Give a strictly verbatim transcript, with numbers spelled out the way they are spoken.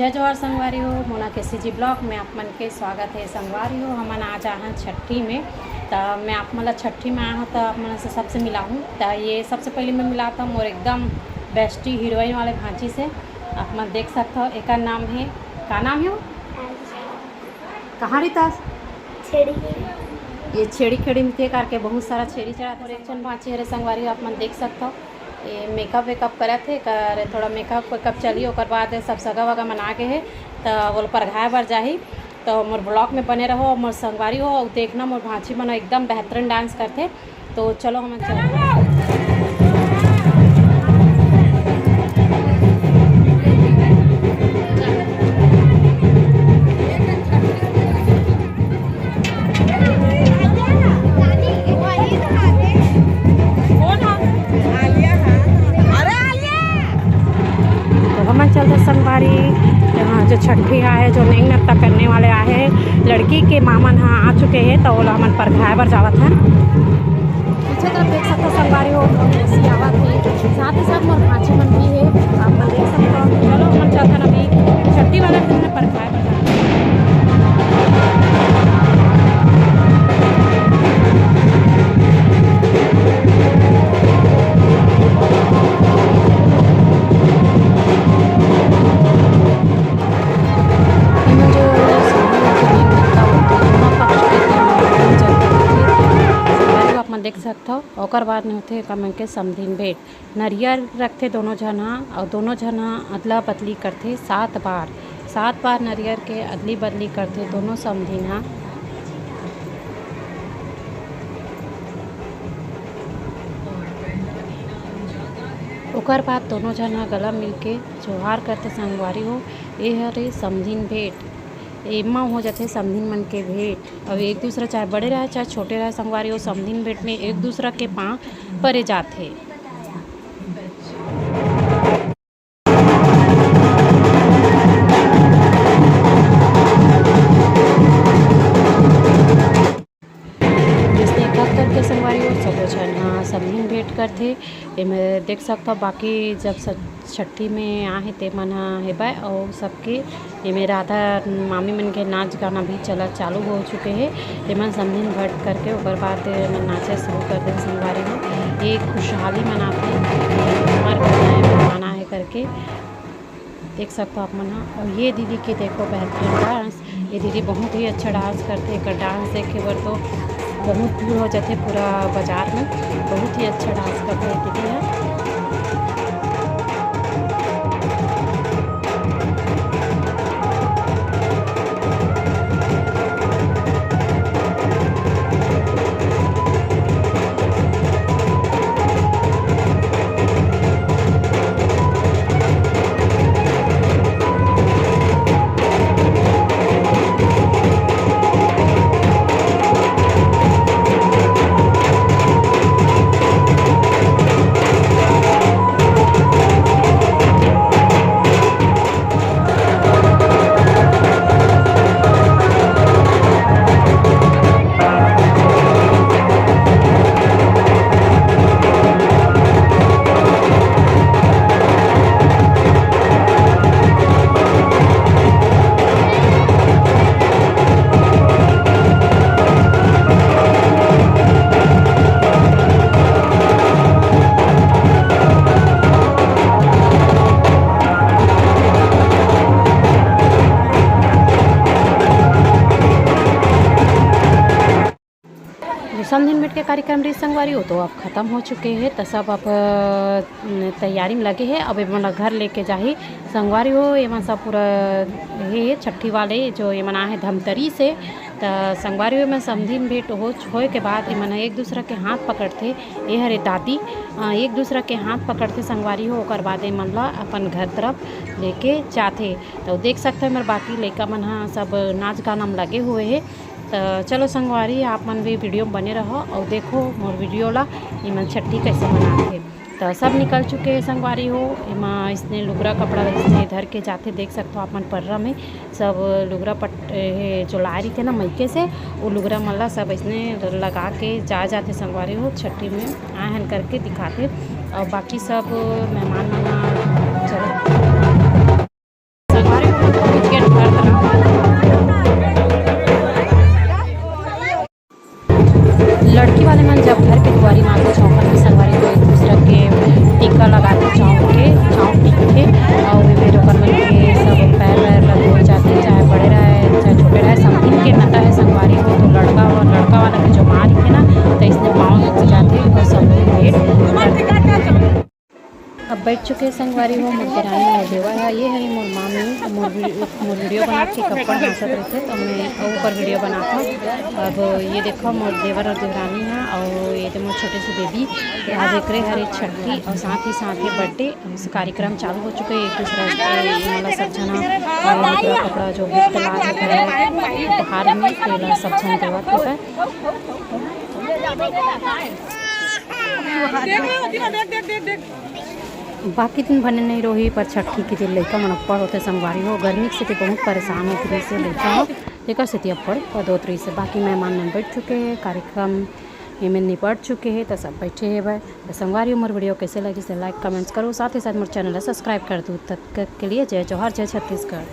जय जोहार संगवारी हो, मोना के सीजी ब्लॉग में आप मन के स्वागत है। संगवारी हो, हमन आज आहन छट्ठी में, त मैं आप मन ला छट्ठी में आए हूँ, त आप मन से सबसे मिलाहूँ। त ये सबसे पहले मैं मिलात हूँ मोर एकदम बेस्टी हीरोइन वाले भांची से। आप मन देख सकत हो, एकर नाम है, का नाम है वो? कहाँ रहिथस? छेड़ी। ये छेड़ी खेड़ी में थे करके बहुत सारा छेड़ी चढ़ाथे। और एक झन भांची हरे संगवारी, आप मन देख सकत हो, ये मेकअप वेकअप करत हे, कर थोड़ा मेकअप वेकअप चली, ओकर बाद सब सगा वगा मन आ गे हे, त ओला परघाए बर जाही। तो मोर ब्लॉग में बने रहो, मोर संगवारी हो, अउ देखना मोर भांची मन एकदम बेहतरीन डांस करथे। तो चलो हमन चलत तो हमन चलत संगवारी, यहाँ जो छट्ठी आए, जो नेंग नत्ता करने वाले आए हैं, लड़की के मामन ह आ चुके हैं, तो ओला हमन परघाए बर जावत हन। पीछे तरफ देख सकत हो संगवारी हो, भैंसी आवत हे, साथ ही साथ मोर भांची मन भी हे, आप मन देख सकत हो। चलो हमन चलत हन अभी छट्ठी वाला दिन में परघाए बर जावत हन। एमा जो सामने वाला जो नेंग नत्ता होथे, दोनों पक्ष के तीन जन होथे। आप मन देख सकत हो, ओकर बाद में होथे एकर मन के समधिन भेंट। नरियर रखथे दोनों झन ह, अउ दोनों झन ह अदला बदली करथे सात बार। सात बार नरियर के अदली बदली करथे दोनों समधिन ह। ओकर बाद दोनों झन ह गला मिलके जोहार करथे संगवारी हो। ए हरे समधिन भेंट, एमा हो जाथे समधिन मन के भेंट। अउ एक दूसरा चाहे बड़े रहे चाहे छोटे रहे संगवारी हो, समधिन भेंट में एक दूसरा के पाँव परे जाथे। जइसने एक-एक करके संगवारी हो, सबो झन ह समधिन भेंट करथे। एमे देख सकथव, बाकी जब स-, छट्ठी में आहे, ते मन ह हेबय, अउ सबके एमे राधा मामी मन के नाच गाना भी चलत चालू हो चुके हे। ते मन समधिन भेंट करके ओकर बाद एमन नाचे शुरू कर देन संगवारी हो। ये खुशहाली मनाथे, हमार घर आए, मेहमान आए करके। देख सकथव आप मन ह। अउ ये दीदी के देखो बेहतरीन डांस, ये दीदी बहुत ही अच्छा डांस करथे। एकर डांस देखे बर तो बहुत भीड़ हो जाथे पूरा बाजार में। बहुत ही अच्छा डांस करथे ये दीदी ह। जो समधिन भेंट के कार्यक्रम रहिस संगवारी, वो तो अब खतम हो चुके हे। त सब अब, अ, तैयारी में लगे हे। अब एमन ला घर लेके जाही संगवारी हो। एमन सब पूरा हे छट्ठी वाले, जो एमन आए हे धमतरी से। त संगवारी हो, एमन समधिन भेंट हो, होए के बाद एमन एक दूसरा के हाथ पकड़थे। ए हरे दादी, अ, एक दूसरा के हाथ पकड़थे संगवारी हो। ओकर बाद एमन ला अपन घर तरफ लेके जाथे। त देख सकथव, एमन बाकी लइका मन ह सब नाच गाना में लगे हुए हे। त चलो संगवारी, आप मन भी वीडियो में बने रहो अउ देखो मोर वीडियो ला, एमन छट्ठी कैसे मनाथे। त सब निकल चुके हे संगवारी हो। एमा इसने लुगरा कपड़ा इसने धर के जाथे, देख सकथो आप मन पर्रा में सब लुगरा पट-, हे जो लाए रहिथे ना मइके से, वो लुगरा मन ला सब इसने लगा के जा जाथे संगवारी हो। छट्ठी में आए हन करके दिखाथे अउ बाकी सब मेहमान मन ह चलो। संगवारी हो, चुके संगवारी हो, मोर देरानी मोर देवर ह, ये हरे मोर मामी। मोर वी-, मोर वीडियो बना के कपड़ा हंसत रहिथे, तो मैं ओकर वीडियो बनाथव। अब ये देखो, मोर देवर और देवरानी ह, और ये तो मोर छोटे से बेबी। आज एकरे हरे छट्ठी और साथ ही साथ ये बर्थडे। अब इस कार्यक्रम चालू हो चुके हैं, एक दूसरा से मतलब सब जना और कपड़ा कपड़ा जो गिफ्ट ला रहे हैं उपहार में, तेला सब झन देवत होता है। बाकी दिन बने नहीं रही, पर छट्ठी के दिन लइका मन अब्बड़ होते संगवारी हो, गर्मी के सेती बहुत परेशान होत रहिसे लइका हो, तेकर सेती अब्बड़ पद होत रहिसे। बाकी मेहमान मन बैठ चुके हैं, कार्यक्रम एमे निपट चुके हैं, तो सब बैठे हैं भाई। तो संगवारी हो, मोर वीडियो कैसे लगिस, लाइक कमेंट्स करो, साथ ही साथ मोर चैनल ला सब्सक्राइब कर दो। तब तक के लिए जय जोहार, जय छत्तीसगढ़।